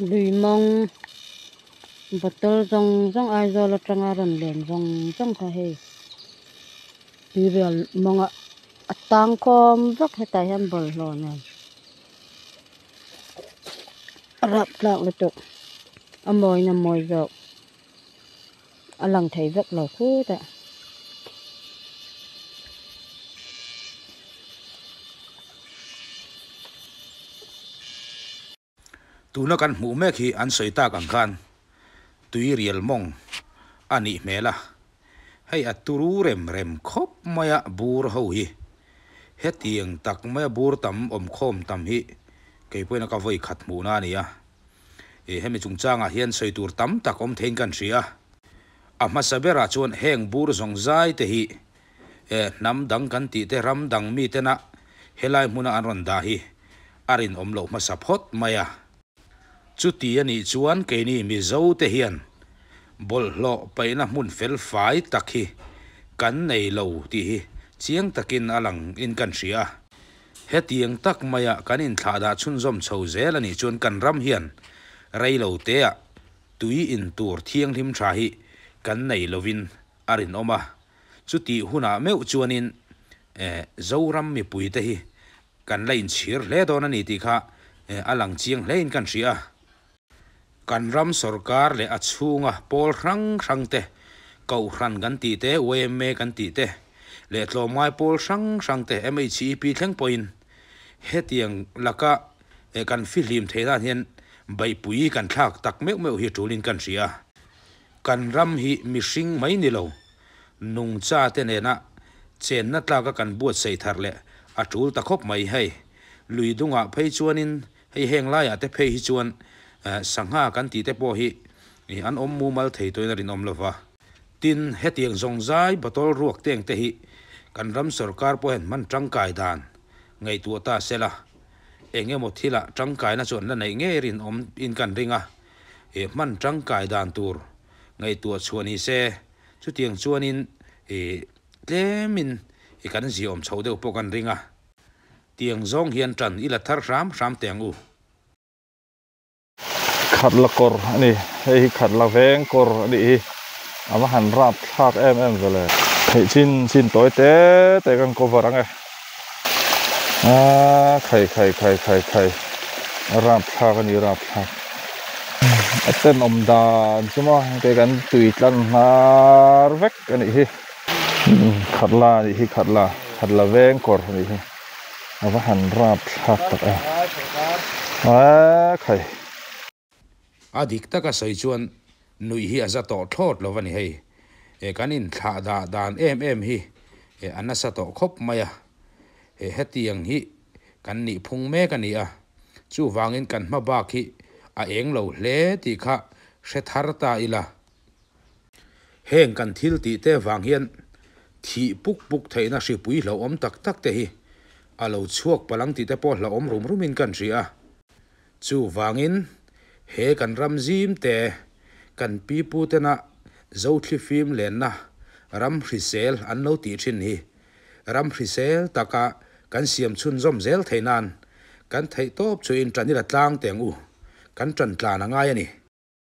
Lui mawng bottle zawng zawng Aizawl atanga rawn len zawng zawng kha hei tuirial mawngah a tang khawm vek hetah hian bawlhhlawh nen a rapthlak lutuk a mawiin a mawi zawk a lang thei vek lo khutah. Tuna kan hmuh mek hi an sawi tak ang khan tui rial mawng a nih hmel a, hei a turu rem rem khawp mai a bur ho hi hetiang tak maia bur tam awm khawm tam hi kei pawhin a ka vawi khat hmuhna a ni a, ih hemi chungchangah hian sawi tur tam tak awm theiin kan hria a, a hmasa berah chuan heng bur zawng zai te hi hnam dang kan tih te ram dang mi tena helai hmuna an rawn dah hi a rinawm loh hmasa phawt mai a. Chuti a nih chuan keini Mizo te hian bawlhhlawh paihna hmun fel fai tak hi kan nei lo tih hi chiang takin a lang in kan hria a. Hetiang tak maia kan inthlahdah chhunzawm chho zel a nih chuan kan ram hian reilo teah tui in tur thianghlim tha hi kan nei lovin a rinawm a. Chutih hunah meuh chuanin Zoram mipuite hi kan la inchhir hle dawn a ni tih kha a lang chiang hlein kan hria a. Kan ram sorkar leh a chhunga pawl hrang hrang te, Kohhran kan tih te, yma kan tih te leh tlawmngai pawl hrang hrang te, MHEP thleng pawhin hetiang laka kan fihlim theih dan hian beihpui kan thlak tak meuh meuh hi tulin kan hria a. Kan ram hi mihring mai ni lo, nungcha te nena chenna tlaka kan buatsaih thar leh a tul ta khawp mai. Hei lui dungah phei chuanin hei heng laiah te phei hi chuan sangha kan tih te pawh hi an awm mumal thei tawhin a rinawm lo va. Tin, hetiang zawng zai bottle ruak teng te hi kan ram sorkar pawh hian hman tangkai dan ngaihtuah ta sela, eng emaw thilah tangkaina chu an la neih ngei rinawm in kan ring a. He hman tangkai dan tur ngaihtuah chhuah ni se, chutiang chuanin ih tlemin ih kan ziawm chho deuh pawh kan ring a. Tiang zawng hian tan i la thar hram hram teh ang u. Khat la kawr a ni, hei hi khat la veng kawr a nih hi, a va han rap thlak em em ve le. Theih chin chin tawi te te kan cover ang e. Aaa khai khai khai khai khai a rapthlak a ni rapthlak a tenawm dan chu maw hei kan tui tlan hnar vek a nih hi khatla a nih hi khatla khatla veng kawr a nih hi a va han rapthlak tak em aaa khai. A dik taka sawi chuan nuih hi a za tawh thlawt lo a ni hei. E kan inthlah dah dan em em hi e a nasa tawh khawp mai a. E hetiang hi kan nih phung mek a ni a. Chuvangin kan hma bak hi a eng lo hle tih kha hre thar ta ila. Heng kan thil tih te vang hian thih puk puk theihna hripui hlauhawm tak tak te hi a lo chhuak palang tih te pawh hlauhawm rum rumin kan hria a. Chuvangin, he kan ram zim te, kan pipu tena Zothlifim lenna ram hrisel an lo tih thin hi ram hrisel taka kan siam chhunzawm zel theih nan kan theihtawp chuin ṭan ila tlang teng u, kan ṭan tlan a ngai a ni.